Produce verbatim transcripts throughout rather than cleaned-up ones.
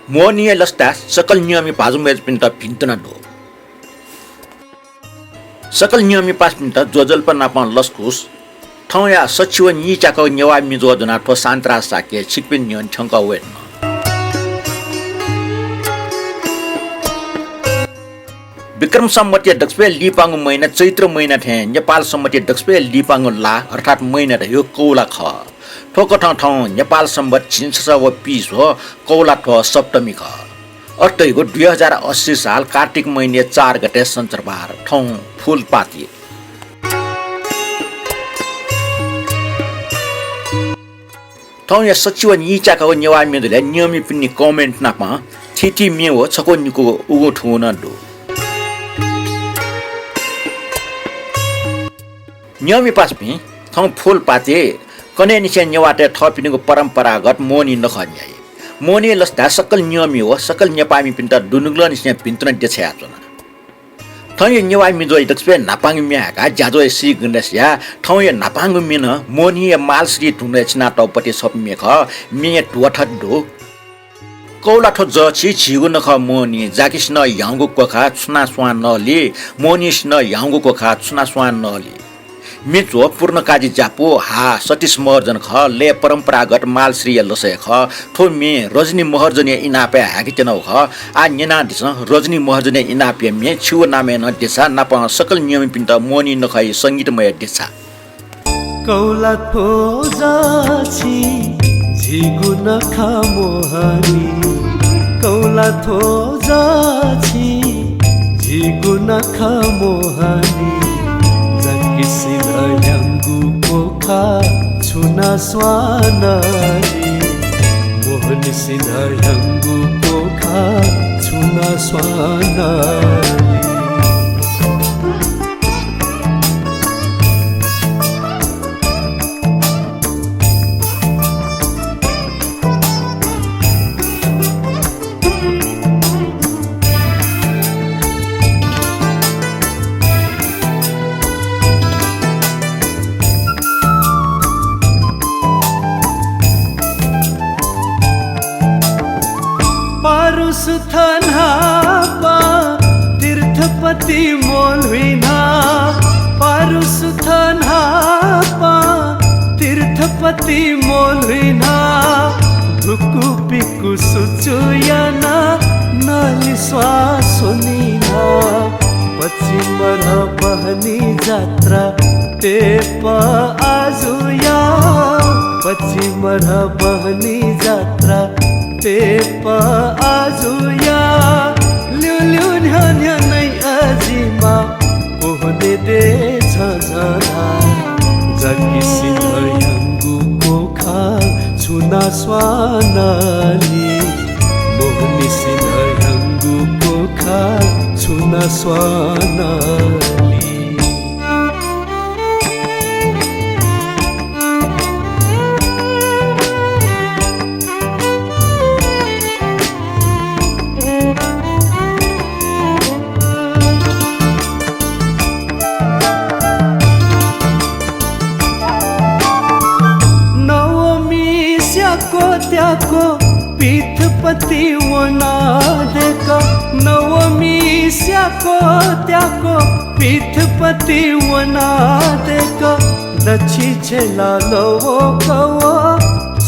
मोहनीया लसताय् सकल नियमी भाजु मय्जुपिन्त भिन्तुना दु। सकल नियमी पासापिन्त ज्वजलपा नापं लसकुस। थौंया सछि व नीच्याकःगु नेवाः मिजोया ज्वनाः थ्व शान्तराज शाक्य छिकपिनि न्ह्यःने थ्यंकः वयेधुन। विक्रम संवतया दकसिबय् लिपांगु महिना चैत्र महिना थें नेपाल संवतया दकसिबय् लिपांगु ला अर्थात् महिना धइगु कौला खः। थ्व कथं थौं नेपाल संवत झिंछसः व पीस्वः कौला थ्व सप्तमी खः। अथे धइगु दुई हजार अस्सी साल कार्तिक महिनाया चार गते सञ्चरबार थौं फूल पाती। थौंया सछि व नीच्याकःगु नेवाः मिजोलय् नियमीपिनि comment नापं थीथी म्ये व छकू निकू उगु थुगु नं दु। नियमी पासापिं, थौं फूल पाती कन्हय्‌निसें नेवाःतय् थःपिनिगु परम्परागत मोहनी नखः न्याइ। मोहनी लसताय् सकल नियमी व सकल नेपाःमिपिन्त दुनुगलंनिसें भिन्तुना देछायाच्वना। थौंया नेवाः मिजोया दकसिबय् न्हापांगु म्ये हाय्‌काः ज्याझ्वःया सी गणेशया थौंया न्हापांगु म्ये नं मोहनीया मालश्री धुनय् छिनातःगु पति सप म्ये खः। म्येया ध्वाखा थथे दु। कौला थ्व जःछि झीगु नखः मोहनी, जाकिसिनं ह्याउँगु क्वखाः छुनां स्वां नली, मोहनीसिनं ह्याउँगु क्वखाः छुनां स्वां नली। म्ये च्वः पूर्णकाजी ज्यापु, हा सतीश महर्जन खः, लय् परम्परागत मालश्रीया लसय् खः। थ्व म्ये रजनी महर्जनया इनापय् हाय्‌के त्यनागु खः। आः न्यनादिसँ रजनी महर्जनया इनापया म्ये छिगु नामय् नं देछाः नापं सकल नियमीपिन्त मोहनी नखःया संगीतमय देछाः। कौला थ्व जःछि झीगु नखः मोहनी, कौला थ्व जःछि झीगु नखः मोहनी, जाकिसिनं ह्याउँगु क्वखाः छुनां स्वां नली, मोहनीसिनं ह्याउँगु क्वखाः छुनां स्वां नली। पारुसु थन्हापां तीर्थपति मोलुइना, पारुसु थन्हापां तीर्थपति मोलुइना, धुकुपिकु सुचु याना नलि स्वां स्वनिना। पच्चिमरह बहनी जात्रा तेप आजुया, पच्चिमरह बहनी जात्रा तेप आजुया, ल्यूल्यू न्ह्यः न्ह्यः नै अजिमा कोहने दे झझना। जाकिसिनं ह्याउँगु क्वखाः छुनां स्वां नली, मोहनीसिनं ह्याउँगु क्वखाः छुनां स्वां नली। नवमी स्याक्व त्याक्व पीठपति वनाः दय्क, नवमी स्याक्व त्याक्व पीठपति वनाः दय्क, दछि छेला लवकव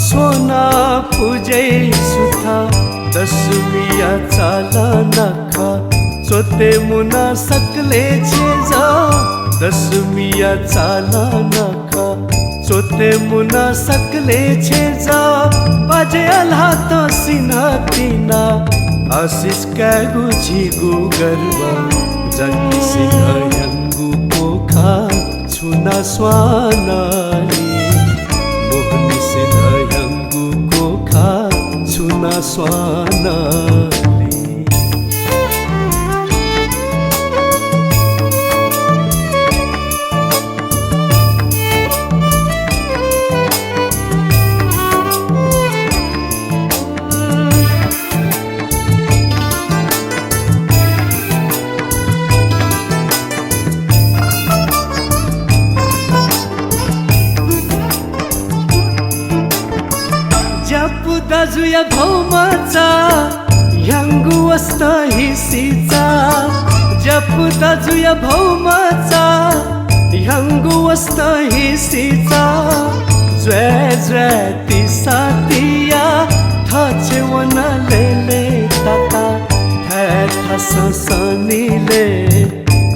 स्वनाः पुजय् सुथा। दशमीया चाला नखः च्वते मुना सकलें छेँजः, दशमीया चाला नखः च्वते मुना सकलें छेँजः, बाज्या ल्हातं सिन्हः तिनाः आशिष कायेगु झीगु गर्व। जाकिसिनं ह्याउँगु क्वखाः छुनां स्वां नली, मोहनीसिनं ह्याउँगु क्वखाः छुनां स्वां नली। ज्यापु दाजुया घौमचा ह्याङ्गु वस्त हिसिचा, ज्यापु दाजुया भौमचा, ह्याङ्गु वस्त हिसिचा, ज्वाय् ज्वाय् तिसा तिया, थःछेँ वन लेले ताता, थाय् थासं सनिले,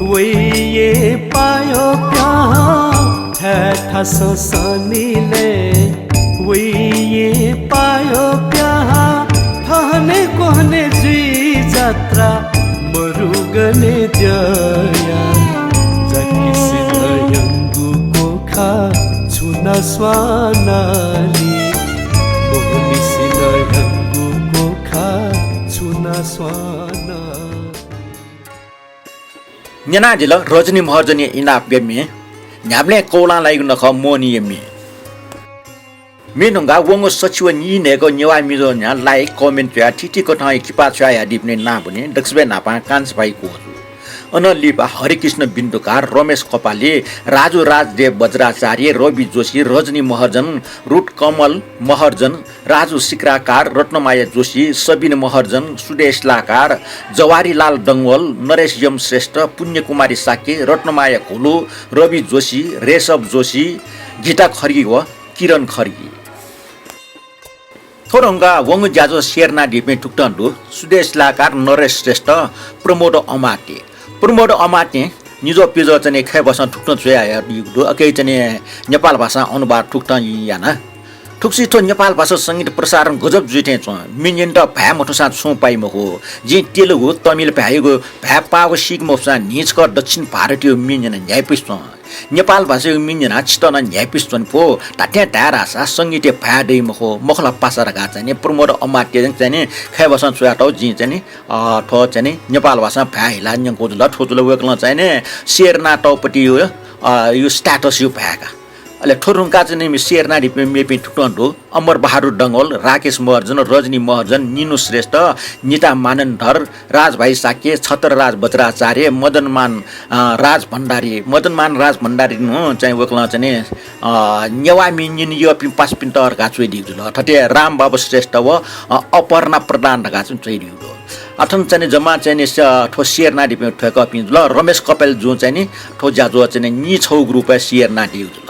वइये पायो प्याहां, थाय् थासं सनिले, वइये पायो प्याहां, थहने कोहने जुइ जात्रा, मरुगने द्यया। जाकिसिन ह्याङ्गु कोखा छुना स्वानाली, मोहनिसिन ह्याङ्गु कोखा छुना स्वानाली। न्यनादिल रजनी महर्जनया इनाप ब्यम्हे, न्ह्याबलें कौलां लाइगु नखः मोहनीया म्ये। म्ये धुंकाः वंगु सछि व नीन्हय्‌क नेवाः मिजं न्ह्यः like, comment जुयाः थीथी कथंया किपा छ्वयादीपिनि नां ब्वने दक्वसिबय् न्हापां कान्छा भाइ कोजु। अनं लिपा हरिकृष्ण बिन्दुकार, रमेश कपाली, राजु राजदेव वज्राचार्य, रवि जोशी, रजनी महर्जन, रुट कमल महर्जन, राजु सिक्राकार, रत्नमाया जोशी, सबिन महर्जन, सुदेश लाकार, जवारीलाल डंगोल, नरेश यम श्रेष्ठ, पुण्यकुमारी शाक्य, रत्नमाया घोलु, रवि जोशी, रेशव जोशी, गीता खड्गी व किरण खड्गी। थ्व धुंकाः वंगु ज्याझ्वः share यानादीपिं थुकथं दु, सुदेश लाकार, नरेश श्रेष्ठ, प्रमोद अमात्य। प्रमोद अमात्यं निजः प्यजः चाहिँ नि खय्‌भासं थुकथं च्वयाहयादीगु दु, अले चाहिँ नि नेपाल भाषां अनुवाद थुकथं याना। थुकथं थ्व नेपाल भाषा संगीत प्रसारण गजब जुइ थें च्वं। म्ये न्यनेत भाय् मथूसां छुं पाइ मखु। जिं तेलुगु, तमिल भाय्‌यागु भाय् पाःगु सीके मफुसां न्हिं छकः दक्षिण भारतीय म्ये न्यना न्ह्याइपुसे च्वं। नेपाल भाषायागु म्ये न्यनाः छितः नं न्ह्याइपुसे च्वने फु। धात्थें धाये धाःसा संगीतय् भाय् दइ मखु, मखु ला पासा धकाः चाहिँ नि प्रमोद अमात्यं चाहिँ नि खय्‌भासं च्वयातःगु जिं चाहिँ नि, अ, थ्व चाहिँ नि नेपाल भाषां भाय् हिलाः न्यंकूगु जुल। थ्व जुल वय्‌कलं चाहिँ नि share यानातःगु पति यु, अ, यु status यु भाय् का। अले थ्व धुंकाः चाहिँ नि share यानादीपिं मेपिं थुकथं दु, अमर बहादुर डंगोल, राकेश महर्जन, रजनी महर्जन, निनु श्रेष्ठ, निता मानन्धर, राजभाइ शाक्य, छत्रराज वज्राचार्य, मदनमान, अ, राज भण्डारी, मदनमान राज भण्डारीं चाहिँ वय्‌कलं चाहिँ नि, अ, नेवाः म्ये न्यने यःपिं पासापिन्त धकाः च्वयादीगु जुल। थथे रामबाबु श्रेष्ठ व, अ, अपर्णा प्रधान धकाः चाहिँ च्वयादीगु दु। अथन चाहिँ नि जम्मा चाहिँ नि स-, थ्व share यानादीपिं थ्वय्‌कःपिं जुल। रमेश कपाली जुं चाहिँ नि थ्व ज्याझ्वः चाहिँ नि नीछगूगु रूपय् share यानादीगु जुल।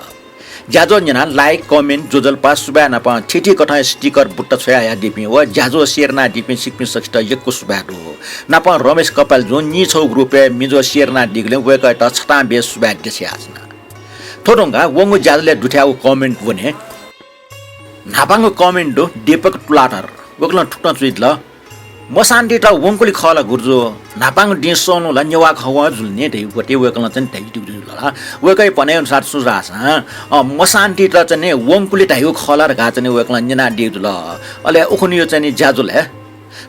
ज्याझ्वः न्यनाः like, comment, ज्वजलपा, सुभाय् नापं थीथी कथंया sticker बुट्टा छ्वयाहयादीपिं व ज्याझ्वः share यानादीपिं छिकपिं सकसित यक्व सुभाय् दु। नापं रमेश कपाली जुं नीछगूगु रूपय् मिजः share यानादीगुलिं वय्‌कःयात छतां बे सुभाय् देछायाच्वना। थ्व धुंकाः वंगु ज्याझ्वलय् दुथ्याःगु comment ब्वने। न्हापांगु comment दु दीपक तुलाधर। वय्‌कलं थुकथं च्वयादिल, मसान्तित वंकुलि खः ला गुरुजु? न्हापांगु दिं सौंलुं ला नेवाः खवं जुल नि धइगु गथे वय्‌कलं चाहिँ धयादीगु जुल ला। वय्‌कःया भनाइ अनुसार छु धाःसा, अ, मसान्तित चाहिँ नि वंकुलि धइगु खः ला धकाः चाहिँ नि वय्‌कलं न्यनादीगु जुल। अले उखुन्हु चाहिँ नि ज्याझ्वलय्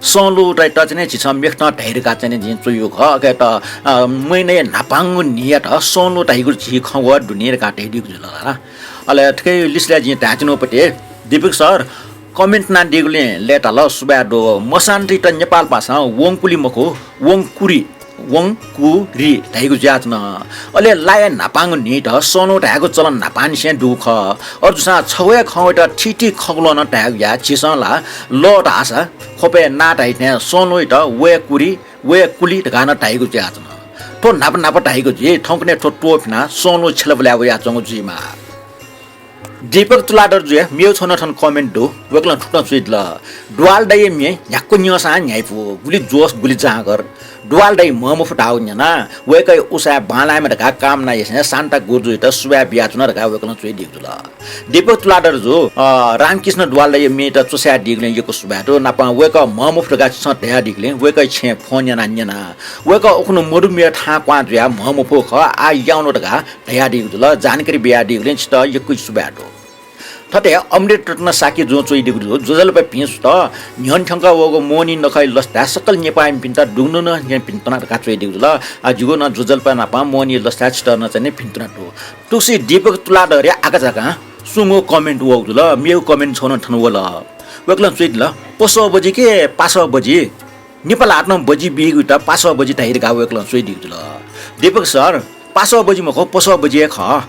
सौंलुं धयात चाहिँ नि झीसं मेखतं धाइ धकाः चाहिँ नि जिं च्वयागु खः। अले त, अ, महिनाया न्हापांगु न्हियात सौंलुं धइगु झी खवं दु नि धकाः धयादीगु जुल ला। अले थुकिया लिसलय् जिं धायेत्यनागु पति, दीपक सर, comment यानादीगुलिं लय्ताल, सुभाय् दु। मसान्तित नेपाल भाषां वंकुलि मखु, वंकुरि, वंकुरि धइगु जुयाच्वन। अले लाया न्हापांगु न्हियात सौंलुं धायेगु चलन न्हापांनिसें दुगु खः। अथे जूसां छगू हे खँयात थीथी खँग्वलं नं धायेगु याः। झीसं ला लः धाःसा ख्वपय् नां धाइ थें सौंलुंयात वय्‌कुरि, वय्‌कुलि धकाः नं धाइगु जुयाच्वन। थ्व न्हापा न्हापा धाइगु जुइ, थौंकन्हय् थ्व त्वःफिनाः सौंलुं छ्यलाबुलाय् वयाच्वंगु जुइमाः। दीपक तुलाधर जुया मेगु छगू नं थन comment दु, वय्‌कलं थुकथं च्वयादिल, द्वालदाइया म्ये न्ह्याक्व न्यंसां न्ह्याइपु, गुलि जोस गुलि जाँगर। द्वालदाइ म्ह मफु धाःगु न्यनाः वय्‌कःया उसाँय् बांलायेमा धकाः कामना यासें शान्ता गुरुजुयात सुभाय् बियाच्वना धकाः वय्‌कलं च्वयादीगु जुल। दीपक तुलाधर जु, अ, रामकृष्ण द्वालदाइया म्येत च्वछायादीगुलिं यक्व सुभाय् दु। नापं वय्‌कः म्ह मफु धकाः छिसं धयादीगुलिं वय्‌कःया छेँय् फोन यानाः न्यना। वय्‌कः उखुन्हु मदुमेह थाहां क्वहां जुयाः म्ह मफु खः, आः याउँनु धकाः धयादीगु जुल। जानकारी बियादीगुलिं छितः यक्व सुभाय् दु। थथे अमृत रत्न शाक्य जुं च्वयादीगु दु, ज्वजलपा भिं सुथ, न्ह्यःने थ्यंकः वःगु मोहनी नखःया लसताय् सकल नेपाःमिपिन्त दुनुगलंनिसें भिन्तुना धकाः च्वयादीगु जुल। आ, जिगु नं ज्वजलपा नापं मोहनी लसताय् छितः नं चाहिँ नि भिन्तुना दु। थुगुसी दीपक तुलाधरया आकाझाकां सुंगू comment वःगु जुल। मेगु comment छगू नं थन वल। वय्‌कलं च्वयादिल, पसः बजि के पासः बजि? निपा ल्हातं बजि बीगुयात पासः बजि धाइ धकाः वय्‌कलं च्वयादीगु जुल। दीपक सर, पासः बजि मखु, पसः बजि हे खः।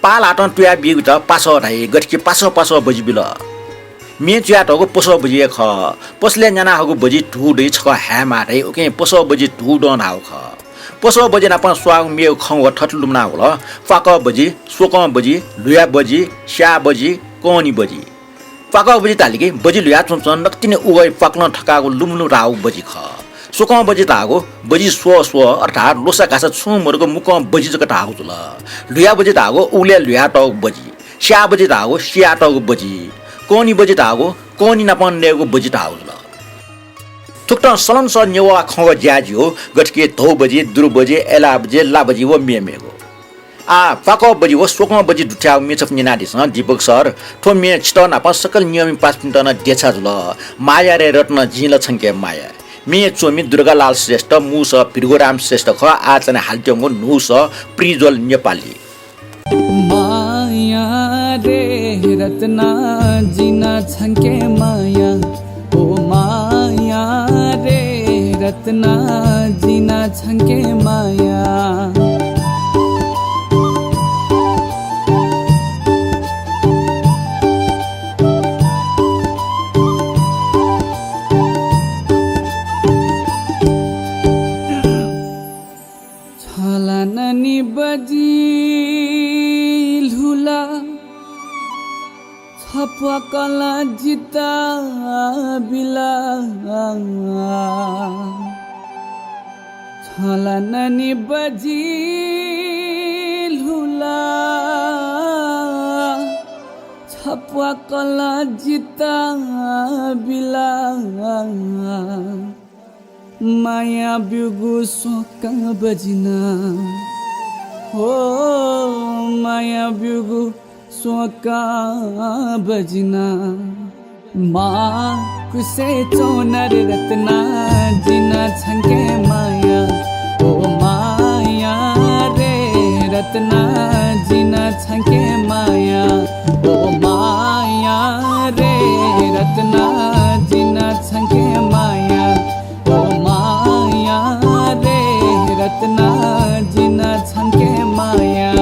पाः ल्हातं तुया बीगुयात पासः धाइ, गथे कि पासः पासः बजि बिल। म्ये चुयातःगु पसः बजि हे खः। पसलय् न्यानाहःगु बजि धू दइ, छकः हायेमाः धाइ, उकिं पसः बजि धू दं धाःगु खः। पसः बजि नाप स्वाःगु म्येगु खँ व थथे लुमना वल, प्वाकः बजि, स्वकं बजि, ल्हुया बजि, स्याः बजि, कःनि बजि। प्वाकः बजि धाल कि बजि ल्हुया च्वंच्वं नकतिनि उगः प्वाकलं थकाःगु लुमलुम धाःगु बजि खः। स्वकं बजि धाःगु बजि स्वः स्वः अर्थात् ल्वसा घासा छुं मदुगु मुकं बजि जक धाःगु जुल। ल्हुया बजि धाःगु उगलय् ल्हुयातःगु बजि। स्याः बजि धाःगु सियातःगु बजि। कःनि बजि धाःगु कःनि नाप नयेगु बजि धाःगु जुल। थुकथं सलंसः नेवाः खँग्वः ज्या ज्यू, गथे कि धौ बजि, दुरु बजि, अय्लाः बजि, ला बजि व मेमेगु। आः, प्वाकः बजि व स्वकं बजि दुथ्याःगु म्ये छपु न्यनादिसँ दीपक सर। थ्व म्ये छितः नाप सकल नियमि पासापिन्त नं देछा जुल। माया रे रत्न, जिं ला छंके माया। म्ये च्वमि दुर्गालाल श्रेष्ठ, मू सः भृगुराम श्रेष्ठ खः। आः चाहिँ हालाच्वंगु न्हू सः प्रिज्वल नेपाली। माया रे रत्न, जिं नं छंके माया। ओ माया रे रत्न, जिं नं छंके माया। छला ननि बजि ल्हुला, छप्वाकल जिता बिला। छला ननि बजि ल्हुला, छप्वाकल जिता बिला। माया ब्यूगु स्वकं बजिना, हो माया ब्यूगु स्वकं बजिना। माकुसे च्वना रे रत्ना, जिं नं छंके माया। ओ माया रे रत्ना, जिं नं छंके माया। ओ माया रे रत्ना, जिं नं छंके माया। ओ माया रे रत्ना, जिं नं छंके माया।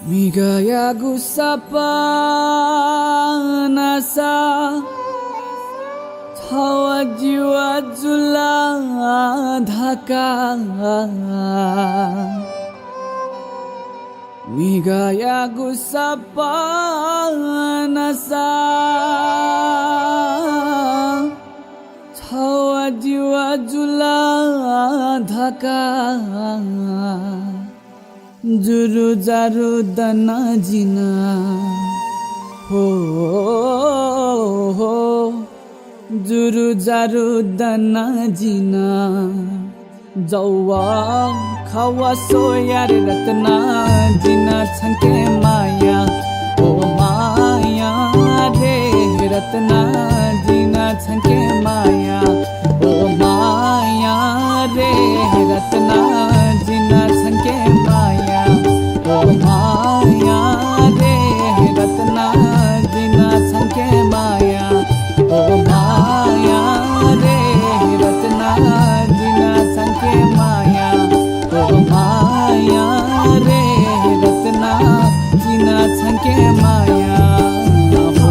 म्हिगःयागु सपना सा, छव जिव जुल धकाः। म्हिगःयागु सपना सा, छव जिव जुल धकाः। जुरु जारु दना जिं नं, हो, हो, जुरु जारु दना जिं नं। जव खव स्वया रे रत्ना, जिं नं छंके माया। ओ माया रे रत्ना, जिं नं छंके माया। ओ माया रे रत्ना, जिं नं छंके माया। ओ माया रे रत्ना, जिं नं छंके माया। ओ माया रे रत्ना, जिं नं छंके माया। ओ माया रे रत्ना, जिं नं छंके माया। हो।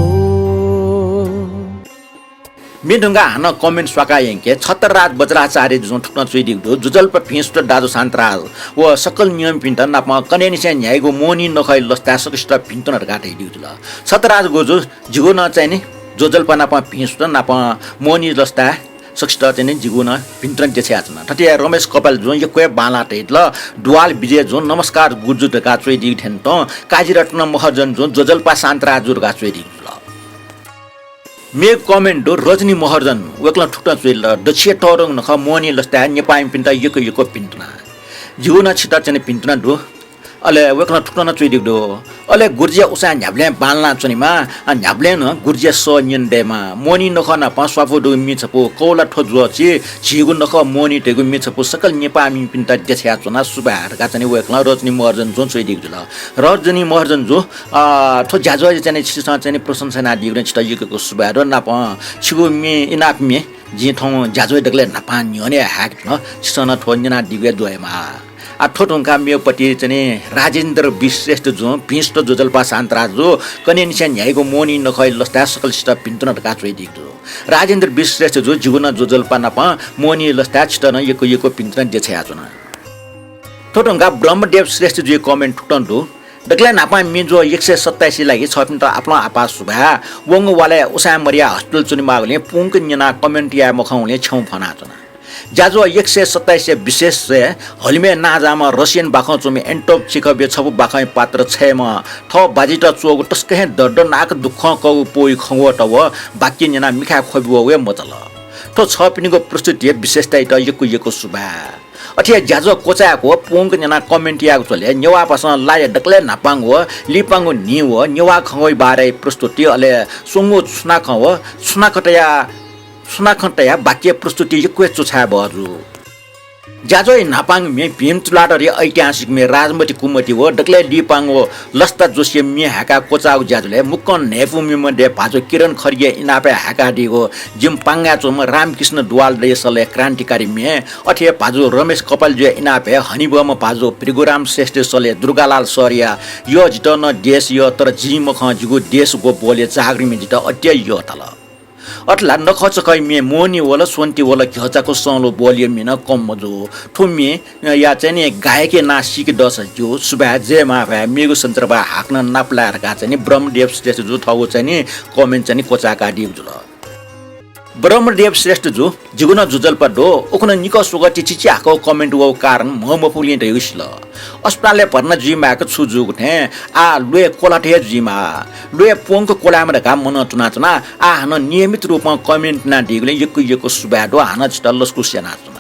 म्ये धुंकाः हानं comment स्वाकाः यंके छत्रराज वज्राचार्यजुं थुकथं च्वयादीगु दु। ज्वजलपा भिं सुथ दाजु शान्तराज व सकल नियमितपिन्त नापं कन्हय्‌निसें न्ह्याइगु मोहनी नखःया लसताय् सकसित भिंतुना धकाः धयादीगु जुल। छत्रराज गुरुजु, जिगु नं चाहिँ नि ज्वजलपा नापं भिं सुथ नापं मोहनी लसताय् सकसित चाहिँ नि जिगु नं भिंतुना देछायाच्वना। थथे हे रमेश कपालजुं यक्व हे बांलाः धयादिल। दुवाल विजयजुं नमस्कार गुरुजु धकाः च्वयादीगु थें तुं काजीरत्न महर्जनजुं ज्वजलपा शान्तराजजु धकाः च्वयादीगु जुल। मेगु comment दु रजनी महर्जन, वय्‌कलं थुकथं च्वयादिल, दच्छि हे तःधंगु नखः मोहनी लसताय् नेपाःमिपिन्त यक्व यक्व भिंतुना। जिगु नं छित चाहिँ नि भिंतुना दु। अले वय्कलं थुकथं नं च्वयादीगु दु। अले गुरुजी उसाँय् न्ह्याबलें बांलाना च्वनेमा, अ, न्ह्याबलें नं गुरुजीया सः न्यने दयेमा। मोहनी नखः नाप स्वापू दुगु मि छपु, कौला थ्व जुयाः छि, झीगु नखः मोहनी धइगु मि छपु सकल नेपाःमिपिन्त देछाया च्वना, सुभाय् धकाः चाहिँ नि वय्कलं रजनी महर्जनजुं च्वयादीगु जुल। रजनी महर्जनजु, अ, थ्व ज्याझ्वःया चाहिँ नि छिसं चाहिँ नि प्रशंसा यानादीगु नं छितः यक्व यक्व सुभाय् दु। नापं छिगु मि, इनाप मि जिं थौं ज्याझ्वः दकलय् न्हापां न्ह्यःने हायेके धुन, छिसं नं थ्व न्यनादीगु हे दु हे माः। आ, थ्व धुंकाः मेगु पति चाहिँ नि राजेन्द्र विश्रेष्ठ जुं भिंसुत ज्वजलपा शान्तराज जु कन्हय्‌निसें न्ह्याइगु मोहनी नखःया लसताय् सकल छितः भिन्तुना धकाः च्वयादीगु दु। राजेन्द्र विश्रेष्ठ जु, जिगु नं ज्वजलपा नाप मोहनी लसताय् छितः नं यक्व यक्व भिन्तुना देछाया च्वना। थ्व धुंकाः ब्रह्मदेव श्रेष्ठ जुया comment थुकथं दु। दकलय् न्हापां मि ज्वः एक सय सत्ताइस लागि छःपिन्त आपालं आपाः सुभाय्। वंगु वालय् उसाँय् मदयाः hospital च्वनेमाःगुलिं पूवंक न्यनाः comment याये मखंगुलिं क्षमा फ्वनाच्वना। ज्याझ्वः एक सय सत्ताइसया विशेषय् हलिमय् नांजाःम्ह रसियन बाखं च्वमि एन्टोप चेखवया छपु बाखंया पात्र छयेम्ह थः बाजित च्वःगु तसकं हे दर्दनाक दुःखं कःगु पौया खँग्वःत व वाक्य न्यनाः मिखाय् ख्वबि वःगु हे मचाल। थ्व छःपिनिगु प्रस्तुतिया विशेषतायात यक्व यक्व सुभाय्। अथे हे ज्याझ्वः क्वचायेगु व पूवंक न्यनाः comment यायेगु झ्वलय् नेवाः भासं लाया दकलय् न्हापांगु व लिपांगु न्हि व नेवाः खँग्वःया बारे प्रस्तुति, अले स्वंगू छुनाखँ व छुनाखँ तया, छुनाखँ तया वाक्य प्रस्तुति यक्व हे च्वछाये बहःजू। ज्याझ्वःया न्हापांगु म्ये भीम तुलाधरया ऐतिहासिक म्ये राजमति कुमति व दकलय् लिपांगु लसता जोशीया म्ये हाय्काः क्वचाःगु ज्याझ्वलय् मुक्कं न्हय्‌पु म्ये मध्ये भाजु किरण खड्गीया इनापय् हाय्कादीगु जिमि पांगाय् च्वंम्ह रामकृष्ण दुवालदाया सलय् क्रान्तिकारी म्ये, अथे हे भाजु रमेश कपालजुया इनापय् हनेबहःम्ह भाजु भृगुराम श्रेष्ठया सलय् दुर्गालाल सरया यः जितः नं देश यः, तर जिं मखं जिगु देश ग्व बोलया जागरिमय् जितः अति हे यःताल। अथे ला नखःचखःया म्ये मोहनी वल, स्वन्ति वल, घ्यःचाकु संलो बोलया म्ये नं कम मजू। थ्व म्ये या चाहिँ नि गायकया नां सीके दःसा ज्यू, सुभाय्, जय मांभाय्, मेगु सञ्चरपाः हाकनं नापलाये धकाः चाहिँ नि ब्रह्मदेव श्रेष्ठ जु थःगु चाहिँ नि comment चाहिँ नि क्वचाय्कादीगु जुल। ब्रह्मदेव श्रेष्ठ जु, जिगु नं ज्वजलपा दु। उखुन्हु निकः स्वगः ति चिचीहाकःगु comment वःगु कारण म्ह मफुगुलिं धयागु सिल। अस्पतालय् भर्ना जुइमाःगु छु जूगु थें आः ल्वय् क्वलात हे जुइमाः। ल्वय् पूवंक क्वलायेमा धकाः मनं च्वनाच्वना। आः हानं नियमित रूपं comment यानादीगुलिं यक्व यक्व सुभाय् दु। हानं छितः लसकुस यानाच्वना।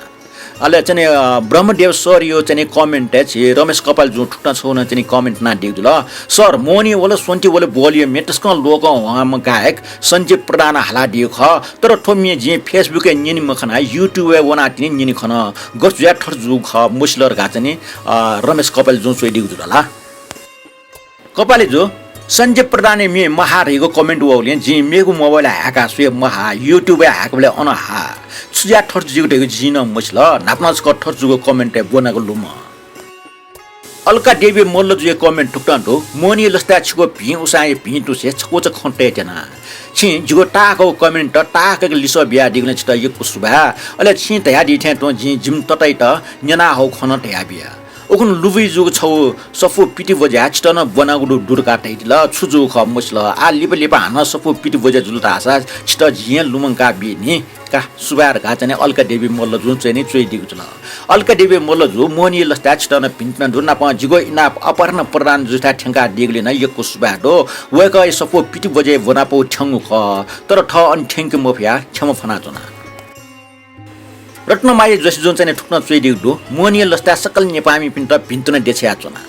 अले चाहिँ नि, अ, ब्रह्मदेव सरया चाहिँ नि comment-य् झी रमेश कपालजुं थुकथं छगू नं चाहिँ नि comment यानादीगु जुल। सर, मोहनी वल, स्वन्ति वल बोलया म्ये तसकं लोकंह्वाःम्ह गायक सञ्जीव प्रधानं हालादीगु खः, तर थ्व म्ये जिं Facebook-य् न्यने मखनाः YouTube-य् वनाः तिनि न्यने खन। गथे जुयाः थथे जूगु खः मसिल धकाः चाहिँ नि, अ, रमेश कपालजुं च्वयादीगु जुल ला। कपालजु, सञ्जीव प्रधानया म्ये महा धइगु comment वःगुलिं जिं मेगु mobile-य् हाय्काः स्वये महा, YouTube-य् हाय्काबलय् अन हा। छु जुयाः थथे जुइगु धइगु जिं नं मसिल, न्हापा नं छकः थथे जूगु comment-य् ब्वनागु लुमं। अलका देवी मल्लजुया comment थुकथं दु, मोहनी लसताय् छिगु भिं उसाँय् भिं तुसे छकूचा खँ तये त्यना। छिं जिगु ताःहाकःगु comment ताःहाकःगु लिसः बियादीगुलिं छितः यक्व सुभाय्। अले छिं धयादी थें तुं जिं जिमि तताइत न्यनाहःगु खँ नं धयाबिया। उखुन्हु लुबुइ जूगु छगू सफू पिति बज्याः छितः नं ब्वनागु दु, दु धकाः धयादिल। छु जूगु खः मसिल। आः लिपा लिपा हानं सफू पिति बज्या जुल धाःसा छितः जिं हे लुमंका बी नि का, सुभाय् धकाः चाहिँ नि अलका देवी मल्लजुं चाहिँ नि च्वयादीगु जुल। अलका देवी मल्लजु, मोहनी लसताय् छितः नं भिन्तुना दु, नापं जिगु इनाप अपहरण प्रधानजुयाथाय् थ्यंकादीगुलिं नं यक्व सुभाय् दु। वय्कःया सफू पिति बज्याइ ब्वनापौ थ्यंगु खः, तर थः अन थ्यंके मफयाः क्षमा फ्वनाच्वना। रत्नमाया जोशीजुं चाहिँ नि थुकथं च्वयादीगु दु, मोहनी लसताय् सकल नेपाःमिपिन्त भिन्तुना देछायाच्वना।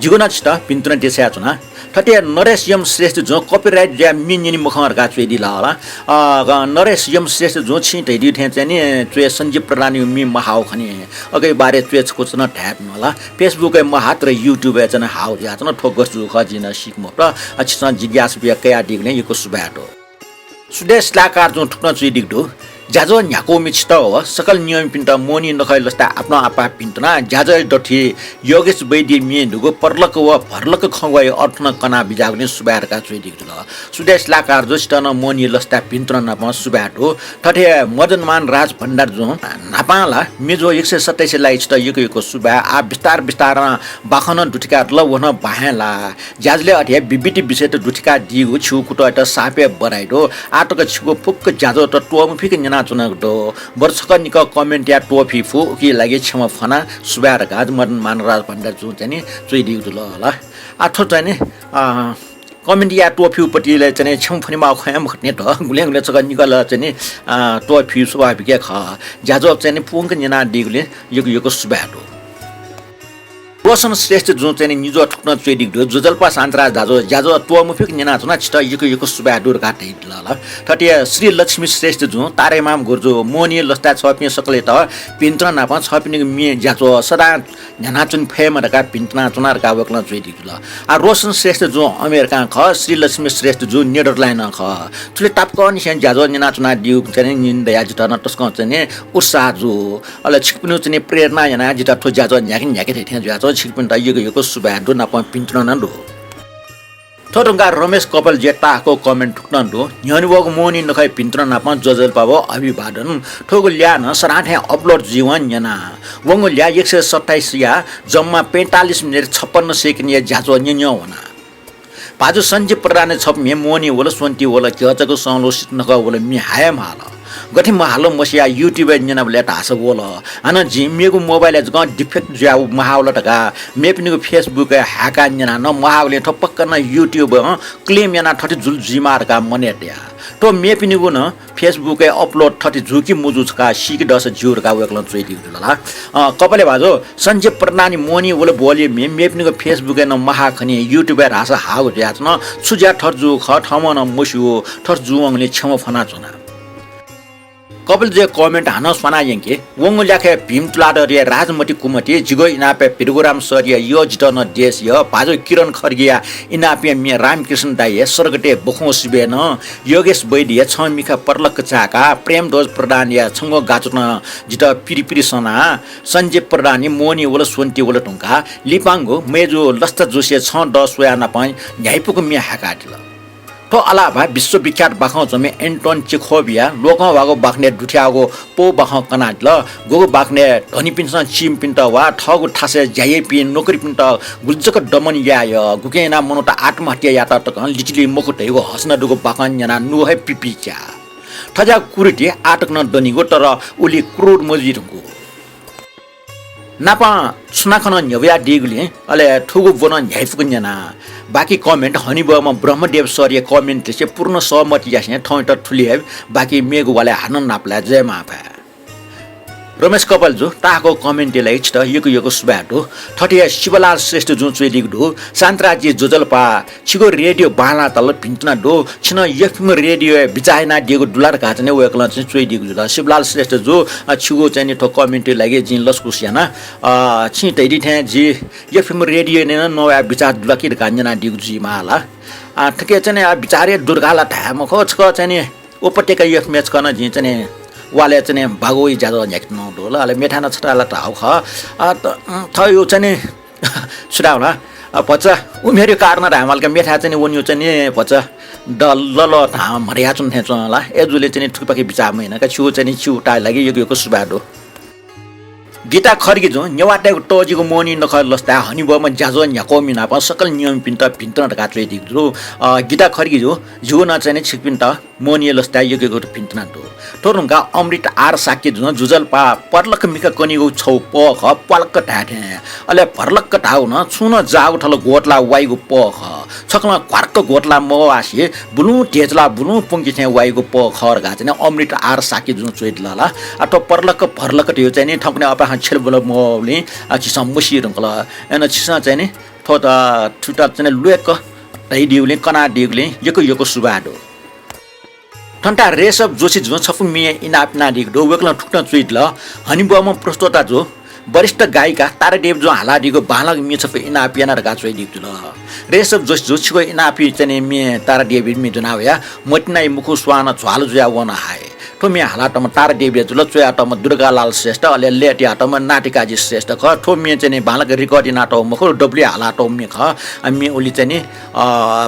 जिगु नं छितः भिन्तुना देछायाच्वना। थथे नरेश यम श्रेष्ठजुं copyright जुयाः म्ये न्यने मखं धकाः च्वयादिल हला। अ, नरेश यम श्रेष्ठजुं छिं धयादीगु थें चाहिँ नि च्वय् सञ्जीव प्रधानया म्ये महाव खनी। अकया बारे च्वय् छकूचा नं धाये धुन हला। Facebook-य् महा, तर YouTube-य् चाहिँ नि हाव जुयाच्वन। थ्व गथे जूगु खः जिं नं सीके मफुत। अ, छिसं जिज्ञासा बियाः कयादीगुलिं यक्व सुभाय् दु। सुदेश लाकारजुं थुकथं च्वयादीगु दु, ज्याझ्वः न्ह्याकूम्ह छितः व सकल नियमपिन्त मोहनी नखःया लसताय् आपालं आपाः भिन्तुना। ज्याझ्वःया दथुइ योगेश वैद्यया म्ये दुगु परलक व भरलक खँग्वःया अर्थ नं कना बिज्याःगुलिं सुभाय् धकाः च्वयादीगु जुल। सुदेश लाकारजु, छितः नं मोहनी लसताय् भिन्तुना नापं सुभाय् दु। थथे मदनमान राज भण्डारजुं न्हापां ला म्ये ज्वः एक सय सत्ताइस लागि छितः यक्व यक्व सुभाय्। आः बिस्तार बिस्तारं बाखं नं दुथिकादल, व नं बाहें ला। ज्याझ्वलय् अथे हे विविध विषयत दुथिकादीगु छिगु कुतःयात साप हे बढाइ दु। आः तक छिगु फुक्क ज्याझ्वःत त्वःमफिक न्यनाच्वनागु दु। बरु छकः निकः comment याये त्वःफी फु, उकिया लागि क्षमा फ्वना, सुभाय् धकाः मदनमान राज भण्डारजुं चाहिँ नि च्वयादीगु जुल हला। आः थ्व चाहिँ नि, अ, comment याये त्वःफीगु पतिइ चाहिँ नि क्षमा फ्वनेमाःगु खँ हे मखुत नि त। गुलें गुलें छकः निकः ला चाहिँ नि, अ, त्वःफीगु स्वाभाविक हे खः। ज्याझ्वः चाहिँ नि पूवंक न्यनादीगुलिं यक्व यक्व सुभाय् दु। व रोशन श्रेष्ठ जुं चाहिँ नि निजो थुकथं च्वयादीगु दु। ज्वजलपा शान्तराज दाजु, ज्याझ्वः त्वःमफिक न्यनाच्वना, छितः यक्व यक्व सुभाय् दु धकाः धयादिल ल। थथे श्रीलक्ष्मी श्रेष्ठ जुं तारेमाम गुरुजु, मोहनी लसताय् छःपिं सकलेत भिंतुना नापं छःपिनिगु म्ये ज्याझ्वः सदां न्ह्यानाच्वने फयेमा धकाः भिंतुना च्वना धकाः वय्कलं च्वयादीगु दु ल। आ, रोशन श्रेष्ठ जुं अमेरिकां खः, श्रीलक्ष्मी श्रेष्ठ जु नेदरल्यान्डं खः। थुलि तापाकंनिसें ज्याझ्वः न्यनाच्वनादीगु चाहिँ नि निंदा याः, जितः नं तसकं चाहिँ नि उत्साह जू। अले छिकपिनिगु चाहिँ नि प्रेरणा यानाः जितः थ्व ज्याझ्वः न्ह्याके न्ह्याके थें थें जुयाच्वं। छिकपिन्त यक्व यक्व सुभाय् दु, नापं भिंतुना नं दु। थ्व धुंकाः रमेश कपालजुया ताःहाकःगु comment थुकथं दु। न्ह्यःने वःगु मोहनी नखःया भिंतुना नापं ज्वजलपा व अभिवादन। थुगु ल्याः नं सदां थें upload जुइवं न्यना। वंगु ल्याः एक सय सत्ताइसया जम्मा पैंतालिस मिनेट छप्पन्न सेकेन्डया ज्याझ्वः न्यंन्यं वना। भाजु सञ्जीव प्रधानया छपु म्ये मोहनी वल, स्वन्ति वल, घ्यःचागु संलो, सित नखः वल, म्ये हाये म्वाल। गथे म्वाल मसिया YouTube-य् न्यनाबलय् धाःसा वल। हानं जिं मेगु मोबाइलय् जकं defect जुयाः म्वाःवल धकाः मेपिनिगु Facebook-य् हाय्काः न्यनाः नं म्वाःवलिं थ्व पक्का नं YouTube-ं claim यानाः थथे जुल जुइमाः धकाः मनय् तया। थ्व मेपिनिगु नं Facebook-य् upload थथे जू कि मजू छकः सीके दःसा ज्यू धकाः वय्कलं च्वयादीगु दु ला। अँ, कपाले भाजु, सञ्जीव प्रधानया मोहनी वल ब्वःलिया म्ये मेपिनिगु Facebook-य् नं म्वाः खनी, YouTube-य् धाःसा हाःगु जुयाच्वन। छु ज्या थथे जूगु खः, थःम्हं नं मस्यू, थथे जूवंगुलिं क्षमा फ्वनाच्वना। कपालजुया comment हानं स्वाना यंके। वंगु ल्याखय् भीम तुलाधरया राजमति कुमति, जिगु इनापय् भिडुगुराम सरया यः जितः नं देश यः, भाजु किरण खड्गीया इनापया म्ये रामकृष्ण दाइया सर्गतय् बखुं सिबय् नं, योगेश वैद्यया छं मिखा परलक्क चाय्काः, प्रेमध्वज प्रधानया छंगु गाच्वतं जितः पिरिपिरि सनाः, सञ्जीव प्रधानया मोहनी वल स्वन्ति वल धुंकाः लिपांगु मय्जु लसता जोशीया छं दः स्वयाः नापं न्ह्याइपुक म्ये हाय्कादिल। थ्व अलावा विश्वविख्यात बाखं च्वमि एन्टोन चेखोवया लोकंह्वाःगु बाखनय् दुथ्याःगु पौ बाखं कनादिल। गुगु बाखनय् धनीपिन्सं चीमिपिन्त वा थःगु थासय् ज्या याइपिं नोकरीपिन्त गुलि जक दमन याये यः, गुकिं यानाः मनूत आत्महत्या यायेत तकं लिचिली मखु धइगु हसना दुगु बाखं न्यनाः नुगः हे पिपिच्या। थज्याःगु कुरीति आःतक नं दनिगु, तर उलि क्रूर मजुइ धुंकूगु। नापं सुनाखनं न्ह्यब्वयादीगुलिं अले थुगु ब्व नं न्ह्याइपुक न्यना। बाकी comment हनेबहःम्ह ब्रह्मदेव सरया comment लिसे पूर्ण सहमति यासें थौंयात थुलि याइ। बाकी मेगु वालय् हानं नापलाये। जय मांभाय्। रमेश कपालजु, ताःहाकःगु comment-या लागि छितः यक्व यक्व सुभाय् दु। थथे हे शिवलाल श्रेष्ठ जुं च्वयादीगु दु। शान्तराजजी ज्वजलपा, छिगु रेडियो बांलाः तल, भिंतुना दु। छिं नं एफएम रेडियोय् बिचाः यानादीगु दु ला धकाः चाहिँ नि वय्कलं चाहिँ च्वयादीगु जुल। शिवलाल श्रेष्ठ जु, अ, छिगु चाहिँ नि थ्व comment-या लागि जिं लसकुस याना। अ, छिं धयादी थें जि एफएम रेडियोय् नं नवाये बिचाः दु ला कि धकाः न्यनादीगु जुइमाः ला। अ, थुकी चाहिँ नि, अ, बिचाः हे दु धकाः ला धाये मखु, छकः चाहिँ नि उपत्यका एफएम-य् छकः नं जिं चाहिँ नि वालय् चाहिँ नि बागुइ ज्याझ्वः न्ह्याकेत नं दु ला, अले मेथाय् नं छता ला धाःगु खः। अ, त, अ, थःगु चाहिँ नि छु धाये ला, अ, भचा उमेरया कारणं धायेमाल का, मेथाय् चाहिँ नि वनेगु चाहिँ नि भचा द लल धां म्हदयाच्वन थें च्वं ला। अय्जूगुलिं चाहिँ नि थुकिपाखे बिचाः मयाना का, छिगु चाहिँ नि छिगुताया लागि यक्व यक्व सुभाय् दु। गीता खड्गीजुं नेवाःतय्गु तःजिगु मोहनी नखः लसताय् हनेबहःम्ह ज्याझ्वः न्ह्याकःमि नापं सकल नियमीपिन्त भिंतुना धकाः च्वयादीगु दु। अ, गीता खड्गीजु, जिगु नं चाहिँ नि छिकपिन्त मोहनी लसताय् यक्व यक्व भिंतुना दु। थ्व धुंकाः अमृत आर शाक्यजुं ज्वजलपा, परलक्क मिखा कनीगु छगू पः खः, प्वालक्क धाये थें। अले भरलक्क धाःगु नं छुं नं जाःगु थल ग्वतलाः वाइगु पः खः। छकलं घ्वार्क ग्वतलाः मवासे बुलुं धेचलाः बुलुं पुंके थें वाइगु पः खः धकाः चाहिँ नि अमृत आर शाक्यजुं च्वयादिल ला। आ, थ्व परलक्क भरलक्क धइगु चाहिँ नि थौंकन्हय् अपाय्सं छ्यलेबुले मवःगुलिं, आ, झीसं मसी धुंकल। अय्नं छिसं चाहिँ नि थ्व, अ, थुइत चाहिँ नि ल्वय्क धयादीगुलिं, कनादीगुलिं यक्व यक्व सुभाय् दु। थन्थाय् रेशव जोशीजुं छपु म्ये इनाप यानादीगु दु। वय्कलं थुकथं च्वयादिल, हनेबहःम्ह प्रस्तोताजु, वरिष्ठ गायिका तारादेवीजुं हालादीगु बांलाःगु म्ये छपु इनाप याना धकाः च्वयादीगु जुल। रेशव जोशीजु, छिगु इनापया चाहिँ नि म्ये तारादेवीया म्ये ज्वना वया, मतिनाया मुखु स्वां नं झ्वाल जुयाः वना हाइ। थ्व म्ये हालातःम्ह तारादेवी जुल, च्वयातःम्ह दुर्गालाल श्रेष्ठ, अले लय् तयातःम्ह नातिकाजी श्रेष्ठ खः। थ्व म्ये चाहिँ नि बांलाक record यानातःगु मखु, दबुलिइ हालातःगु म्ये खः। आ, म्ये उलि चाहिँ नि, अ,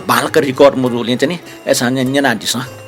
बांलाक record मजूगुलिं चाहिँ नि अय्सां न्यनादिसँ।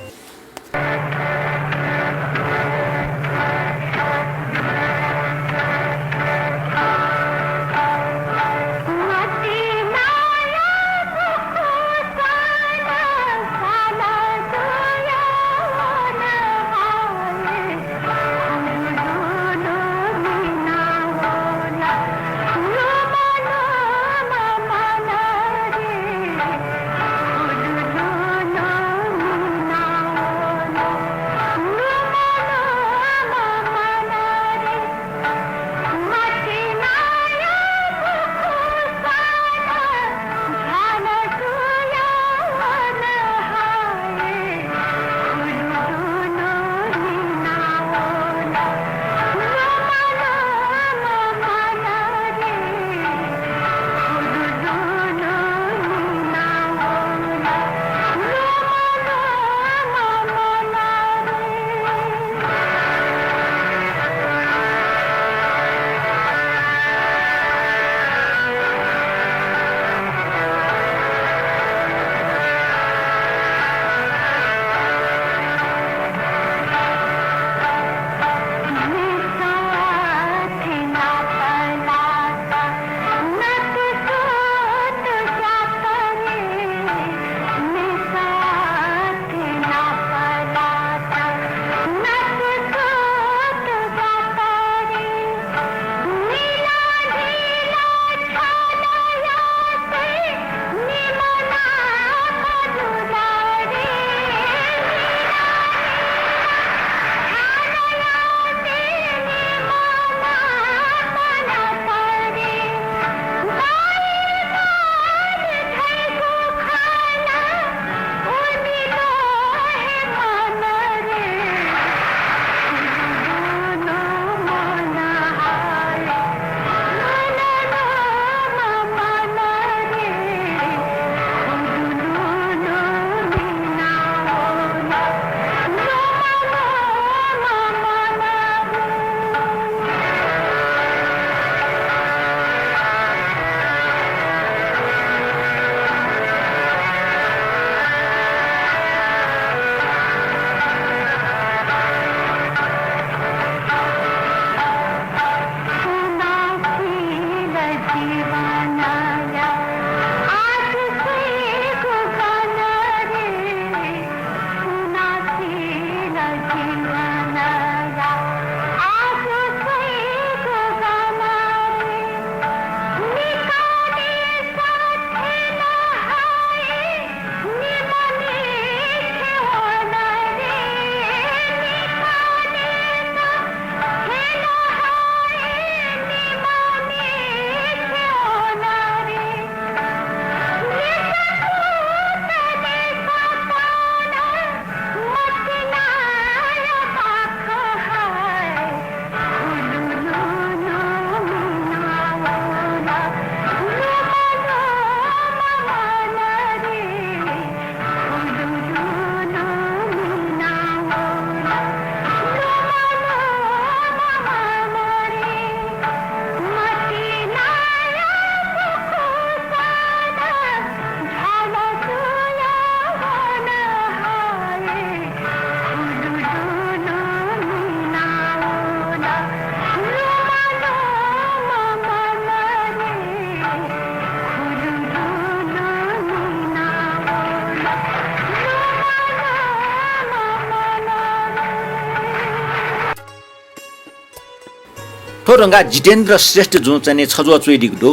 धुंकाः जितेन्द्र श्रेष्ठ जुं चाहिँ नि छज्वः च्वयादीगु दु।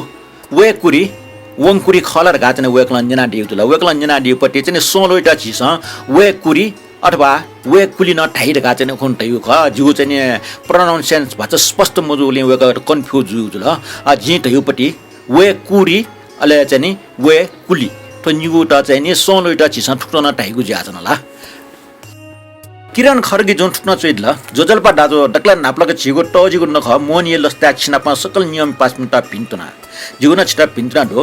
वय्‌कुरि, वंकुरि खः ला धकाः चाहिँ नि वय्‌कलं न्यनादीगु दु ला। वय्‌कलं न्यनादीगुपट्टि चाहिँ नि सँल्हुइत झीसं वय्‌कुरि अथवा वय्‌कुलि नं धाइ धकाः चाहिँ नि उखुन्हु धयागु खः। जिगु चाहिँ नि pronunciation भचा स्पष्ट मजूगुलिं वय्‌कः confuse जूगु जुल। अ, जिं धयागुपट्टि वय्‌कुरि, अले चाहिँ नि वय्‌कुलि। थ्व निगूत चाहिँ नि सँल्हुइत झीसं थुकथं नं धाइगु जुयाच्वन ला। किरण खड्गी जुं थुकथं च्वयादिल, ज्वजलपा दाजु, दकलय् न्हापालाक झीगु तःजिगु नखः मोहनी लसताय् छिनाप सकल नियमपासपिन्त भिन्तुना। जिगु नं छितः भिन्तुना दु।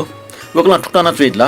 वय्‌कलं थुकथं नं च्वयादिल,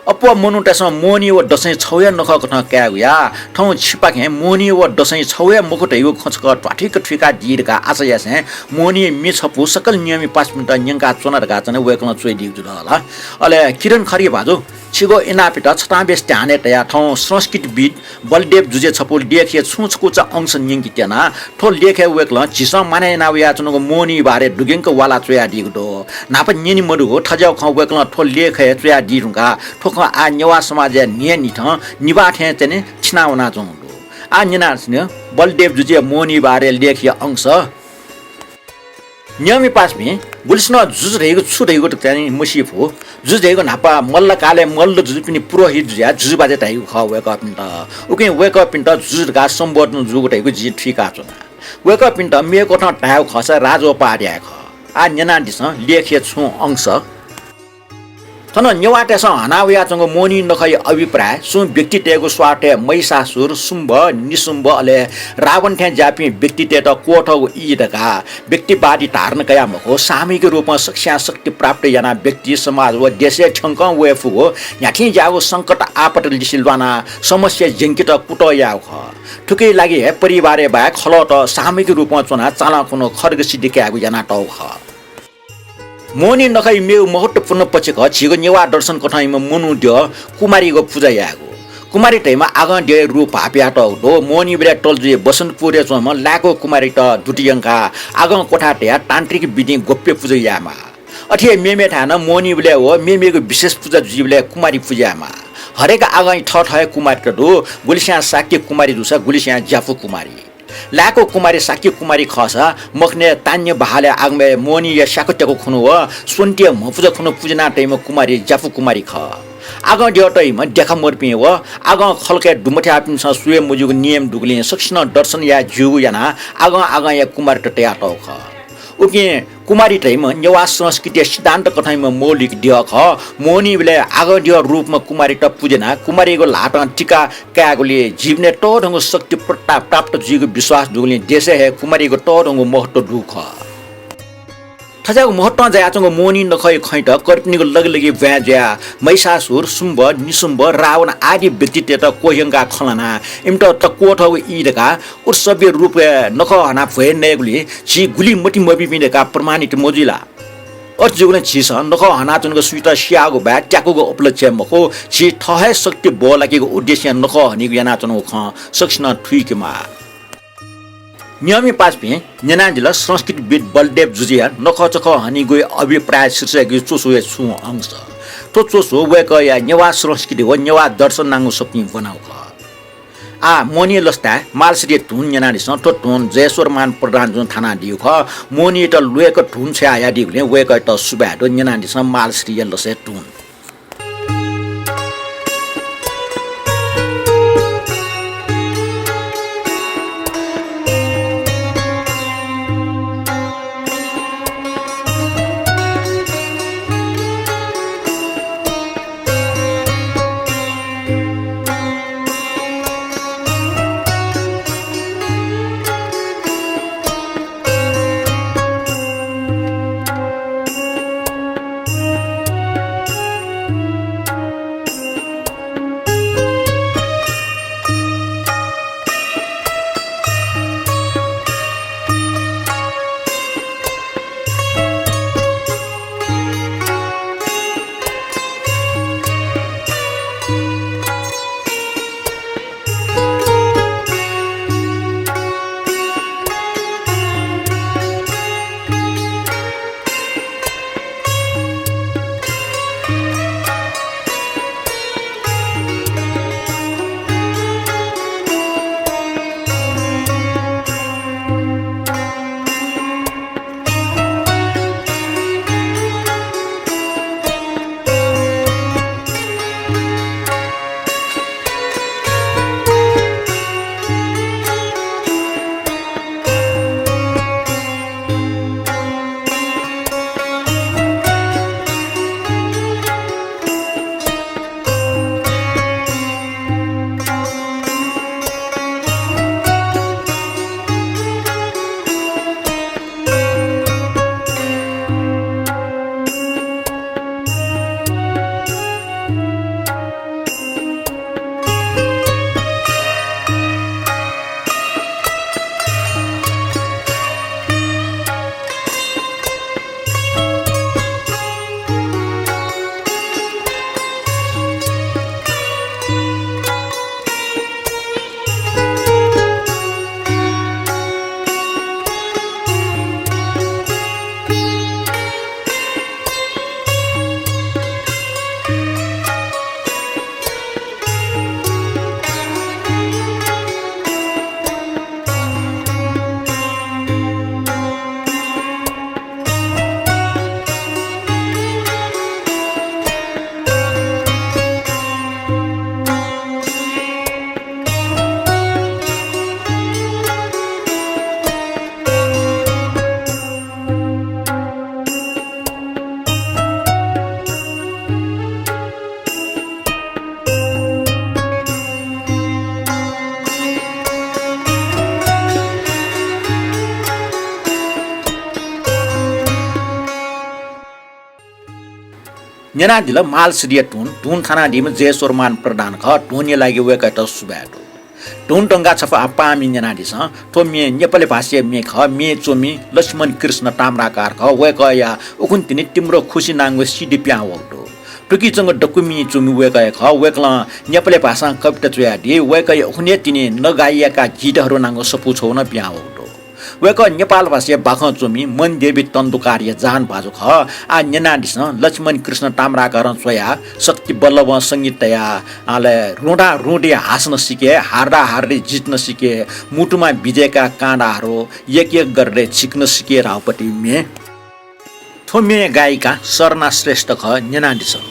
अप्वः मनूतय्‌सं मोहनी व दसैं छगू हे नखःकथं कायेगु या। थौं छिपाखें मोहनी व दसैं छगू हे मखु धइगु खँ छकः ध्वाथुइक थुइकादी धकाः आशा यासें मोहनी म्ये छपु सकल नियमपासपिन्त न्यंकाच्वना धकाः चाहिँ नि वय्‌कलं च्वयादीगु जुल ला। अले किरण खड्गी भाजु, छिगु इनापित छतां बेस ध्यानय् तयाः थौं संस्कृतिविद् बलदेव जुजुया छपु लेखया छुं छकूचा अंश न्यंके त्यना। थ्व लेखय् वय्‌कलं झीसं मानय् याना वयाच्वनागु मोहनी बारे दुग्यंक वाला च्वयादीगु दु। न्हापा न्यने मदुगु थज्याःगु खँ वय्‌कलं थ्व लेखय् च्वयादी धुंकाः थ्व खँ आः नेवाः समाजया न्हियान्हिथं निभाः थें चाहिँ नि थिना वनाच्वंगु दु। आः न्यनादिसँ नि, बलदेव जुजुया मोहनी बारे लेखया अंश। नियमपासपिं, गुलिसिनं जुजु धइगु छु धइगु त चाहिँ नि मसी फु। जुजु धइगु न्हापा मल्लकालय् मल्ल जुजुपिनि पुरोहित जुयाः जुजुबाज्या धाइगु खः वय्‌कःपिन्त। उकिं वय्‌कःपिन्त जुजु धकाः सम्बोधन जूगु धइगु जिं थुइकाच्वना। वय्‌कःपिन्त मेगु कथं धायेगु खःसा राजोपाध्याय खः। आः न्यनादिसँ लेखया छुं अंश। थन नेवाःतय्‌सं हना वयाच्वंगु मोहनी नखःया अभिप्राय सुं व्यक्तितय्‌गु स्वार्थय् महिषासुर, शुम्भ, निशुम्भ अले रावण थें ज्याःपिं व्यक्तितय्‌त क्वथःगु ई धकाः व्यक्तिवादी धारणा कयाः मखु, सामूहिक रूपं सकस्यां शक्ति प्राप्त यानाः व्यक्ति, समाज व देशय् थ्यंकं वये फुगु न्ह्याथें ज्याःगु संकट आपत लिसे ल्वानाः समस्या ज्यंकेत कुतः याःगु खः। थुकिया लागि हे परिवारय् बाहेक खलःत सामूहिक रूपं च्वनाः चालं खुन्हु खड्ग सिद्धि कायेगु यानातःगु खः। मोहनी नखःया मेगु महत्त्वपूर्ण पक्ष खः झीगु नेवाः दर्शन कथंयाम्ह मनू द्यः कुमारीगु पुजा यायेगु। कुमारी धइम्ह आगं द्यःया रूप भाःपिं यानातःगु दु। मोहनीबलय् तलजुइ बसन्तपुरय् च्वंम्ह लाय्‌कू कुमारीत दुति यंकाः आगं क्वथाय् तयाः तान्त्रिक विधिं गोप्य पुजा यायेमाः। अथे हे मेमेथाय् नं मोहनीबलय् व मेमेगु विशेष पुजा जुइबलय् कुमारी पुजा यायेमाः। हरेक आगंया थःथःया कुमारीत दु, गुलिस्यां शाक्य कुमारी जूसा गुलिस्यां ज्यापु कुमारी। लाय्‌कू कुमारी शाक्य कुमारी खःसा मखनय् तान्य बहालय् आगमय् मोहनीया स्याक्वत्याक्व खुन्हु व स्वन्तिया म्हपुजा खुन्हु पुज्याना तइम्ह कुमारी ज्यापु कुमारी खः। आगं द्यः तइम्ह देखामदुपिं व आगं खलकय् दुमथ्याःपिन्सं स्वये मज्यूगु नियम दुगुलिं सकसिनं दर्शन याये ज्यूगु यानाः आगं आगंया कुमारीत तयातःगु खः। उकिं कुमारी धइम्ह नेवाः संस्कृतिया सिद्धान्त कथंयाम्ह मौलिक द्यः खः। मोहनीबलय् आगं द्यः रूपम्ह कुमारीत पुज्यानाः कुमारीगु ल्हातं टिका कायेगुलिं जीवनय् तःधंगु शक्ति प्रताप प्राप्त जुइगु विश्वास दुगुलिं देशय् हे कुमारीगु तःधंगु महत्व दु खः। थज्याःगु महत्वं जायाच्वंगु मोहनी नखःया खँयात कर्पिनिगु लगिलगि ब्वाँय् जुयाः महिषासुर, शुम्भ, निशुम्भ, रावण आदि व्यक्तितय्‌त क्वह्यंकाः खँ ल्हानाः इमित क्वथःगु ई धकाः उत्सवया रूपय् नखः हनाः भ्वय् नयेगुलिं झी गुलि मतिमबीपिं धकाः प्रमाणित मजुइ ला? अथे जूगुलिं झीसं नखः हनाच्वनागु सुइत स्याःगु बाय् त्याकूगु उपलक्ष्य मखु, झी थः हे शक्ति बहलाकेगु उद्देश्यं नखः हनीगु यानाच्वनागु खँ सकसिनं थुइकेमाः। नियमया पासापिं न्यनादिल, संस्कृतिविद् बलदेव जुजुया नखःचखः हनीगुया अभिप्राय शीर्षकया च्वसुया छुं अंश। थ्व च्वसु वय्कःया नेवाः संस्कृति व नेवाः दर्शन नांगु सफुतिं ब्वनागु खः। आः मोहनी लसताय् मालश्रीया धुन न्यनादिसँ। थ्व धुन जयेश्वरमान प्रधानजुं थानादीगु खः। मोहनीयात ल्वय्क धुन छ्वयाहयादीगुलिं वय्कःयात सुभाय् दु। न्यनादिसँ मालश्रीया लसय् धुन। न्यनादिल मालश्रीया धुन, धुन थानादीम्ह जयेश्वरमान प्रधान खः, धुनया लागि वय्कःयात सुभाय् दु। धुन धंका छपा पाहांम्हे न्यनादिसँ। थ्व म्ये नेपाली भाषाया म्ये खः, म्ये च्वमि लक्ष्मण कृष्ण ताम्राकार खः, वय्कःया उखुन्हु तिनि तिम्रो खुसी नांगु CD पिहां वःगु दु। थुकिच्वंगु दक्व म्ये च्वमि वय्कः हे खः। वय्कलं नेपाली भाषां कविता च्वयादी। वय्कःया उखुन्हु हे तिनि नगाःयाका गीतहरू नांगु सफू छगू नं पिहां वःगु दु। वय्कः नेपाल भाषाया बाखं च्वमि मनदेवी तण्डुकारया जहान भाजु खः। आः न्यनादिसँ लक्ष्मण कृष्ण ताम्राकारं च्वया शक्ति बल्लभं संगीत तया, अले रुँधा रुँधे हाँस न सिके, हार्दा हार्दे जित न सिके, मुटुमा बिज्याका काँडाहरू यक यक गरेर छिक न सिके धाःगु म्ये। थ्व म्ये गायिका सरना श्रेष्ठ खः, न्यनादिसँ।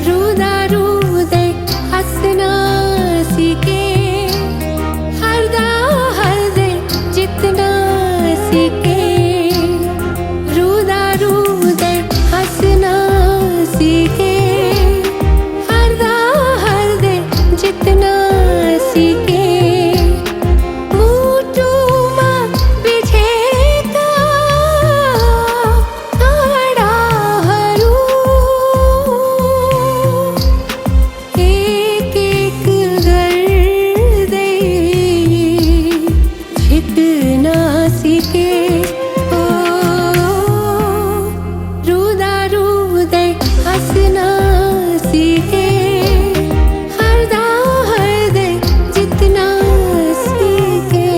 रुँधा रुँधे हाँस न सिके, हार्दा हार्दे जित न सिके। रुँधा रुँधे हाँस न सिके, हार्दा हार्दे जित न सिके। मुटुमा बिज्याका काँडाहरू एक एक गर्दै छित न सिके। ओ, रुँधा रुँधे हाँस न सिके, हार्दा हार्दे जित न सिके।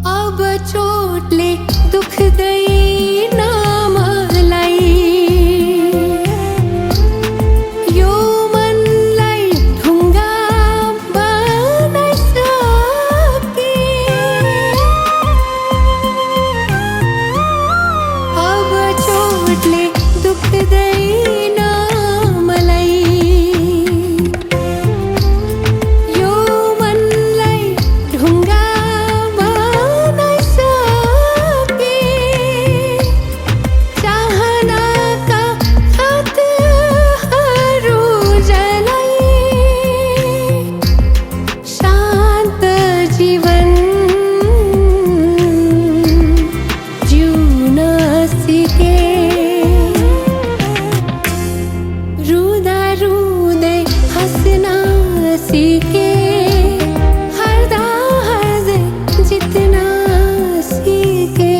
अब चोटले दुख्दैन मलाई, यो मनलाई ढुङ्गा बनाइसके। अब चोटले दुख्दैन मलाई, यो मनलाई ढुङ्गा बनाइसके। चाहनाका छातहरू जलाई शान्त जीवन जिउन सिके। रुँधा रुँधे हाँस्न सिके, हार्दा हार्दै जित्न सिके।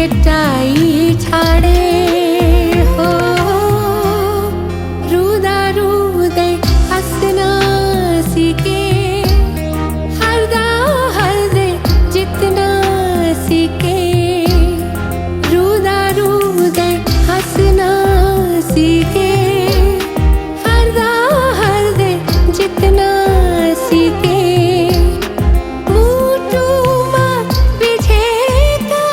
मेटाइ छाडे हो, रुँदा रुँदै हाँस्न सिके, हार्दा हार्दै जित्न सिके, रुँदा रुँदै हाँस्न सिके, हार्दा हार्दै जित्न सिके। मुटुमा बिझेका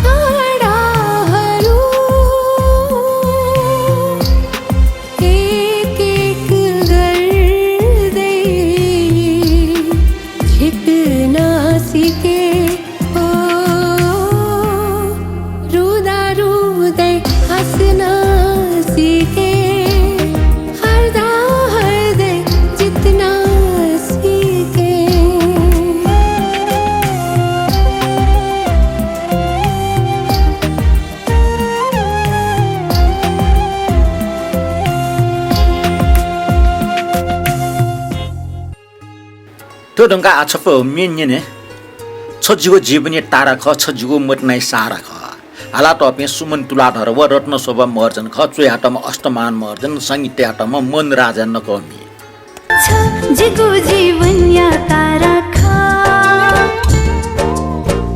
काँडाहरू एक एक गर्दै झिक्न सिके। ओ, रुँदा रुँदै हाँस्न सिके, हार्दा हार्दै जित्न सिके। थ्व धुंकाः आः छपु म्ये न्यने। छ जिगु जीवनया तारा खः, छ जिगु मतिनाया सहारा खः। हालातःपिं सुमन तुलाधर व रत्नशोभा महर्जन खः, च्वयातःम्ह अष्टमान महर्जन, संगीत तयातःम्ह मन राजा नकःमि। छ जिगु जीवनया तारा खः।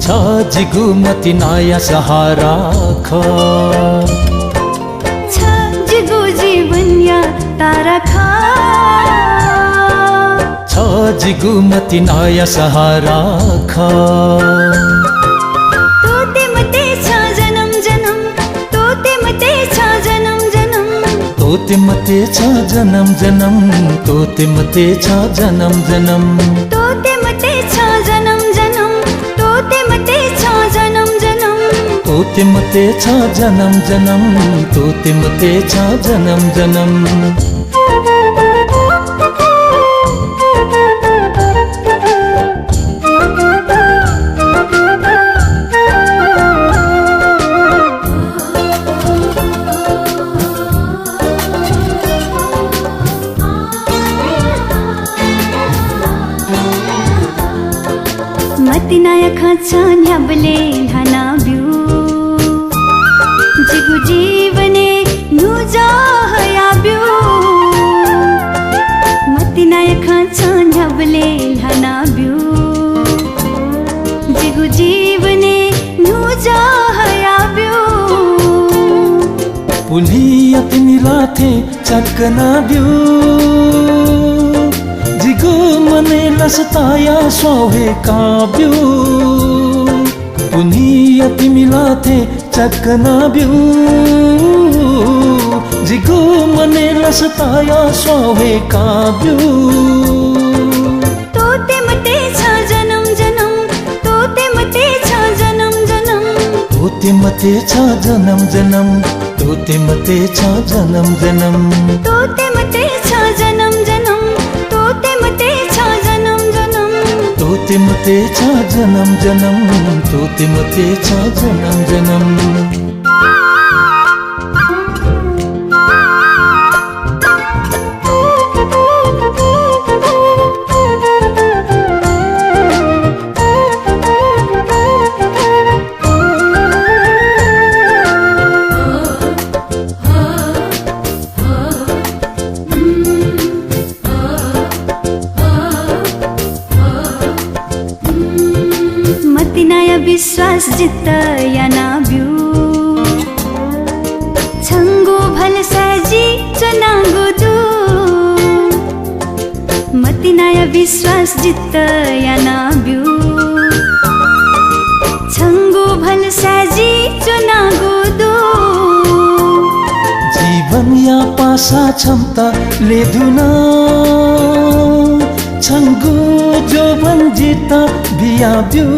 छ जिगु मतिनाया सहारा खः। छ जिगु जीवनया तारा खः। छ जिगु मतिनाया सहारा खः। तोते मते छ जन्म जन्म, तोते मते छ जन्म जन्म। तोते मते छ जन्म जन्म, तोते मते छ जन्म जन्म। तोते मते छ जन्म जन्म, तोते मते छ जन्म जन्म। तोते मते छ जन्म जन्म, तोते मते छ जन्म जन्म। मतिनाया खँ छ न्ह्याबलें ल्हानाब्यु। जिगु जीवनय् न्हूजः हयाब्यु। मतिनाया खँ छ न्ह्याबलें ल्हानाब्यु। जिगु जीवनय् न्हूजः हयाब्यु। पुन्हिया तिमिला थें चक्कनाब्यु। जिगु मनय् लसताया स्वां वय्काब्यु। पुन्हिया तिमिला थें चक्कनाब्यु। जिगु मनय् लसताया स्वां वय्काब्यु। तोते मते छ जन्म जन्म, तोते मते छ जन्म जन्म। तोते मते छ जन्म जन्म, तोते मते छ जन्म जन्म। तोते मते छ जन्म जन्म, तोते मते छ जन्म जन्म। तोते मते छ जन्म जन्म, तोते मते छ जन्म जन्म। मतिनाया विश्वास जित यानाब्यु। छंगु भलसाय् जि च्वनागु दु। मतिनाया विश्वास जित यानाब्यु। छंगु भलसाय् जि च्वनागु दु। जीवनया पासा छन्त लय्धुन छंगु जोबन जित बियाब्यु।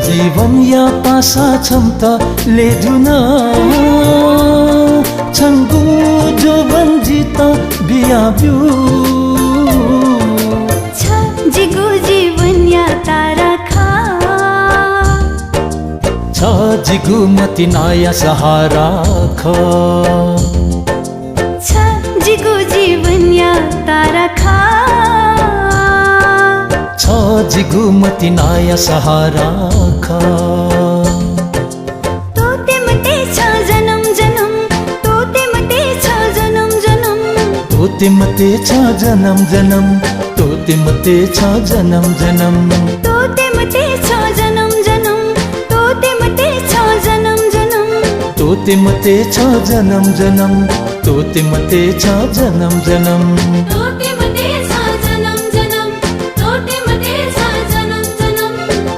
जीवनया पासा छन्त लय्धुन छंगु जोबन जित बियाब्यु। छ जिगु जीवनया तारा खः। छ जिगु मतिनाया सहारा खः। छ जिगु जीवनया तारा खः। छ जिगु मतिनाया सहारा खः। तोते मते छ जनम जनम, तोते मते छ जनम जनम। तोते मते छ जनम जनम, तोते मते छ जनम जनम। तोते मते छ जनम जनम, तोते मते छ जनम जनम। तोते मते छ जनम जनम, तोते मते छ जनम जनम। तोते मते छ जनम जनम, तोते मते छ जनम जनम,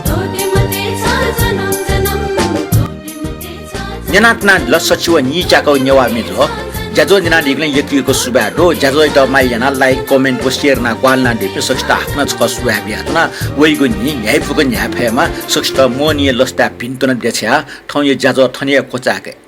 तोते मते छ जनम जनम, तोते मते छ जनम। न्यनाच्वना लसछि व नीच्याकःगु नेवाः म्ये ज्याझ्वः न्यनादीगुलिं यक्व यक्व सुभाय् दु। ज्याझ्वःयात माया यानाः like, comment व share यानाः ग्वाहालि यानादीपिं सकसित हाकनं छकः सुभाय् बियाच्वना। वइगु न्हि न्ह्याइपुक न्ह्याये फयेमा, सकसित मोहनीया लसताय् भिन्तुना देछानाः थौंया ज्याझ्वः थन हे क्वचाय्के।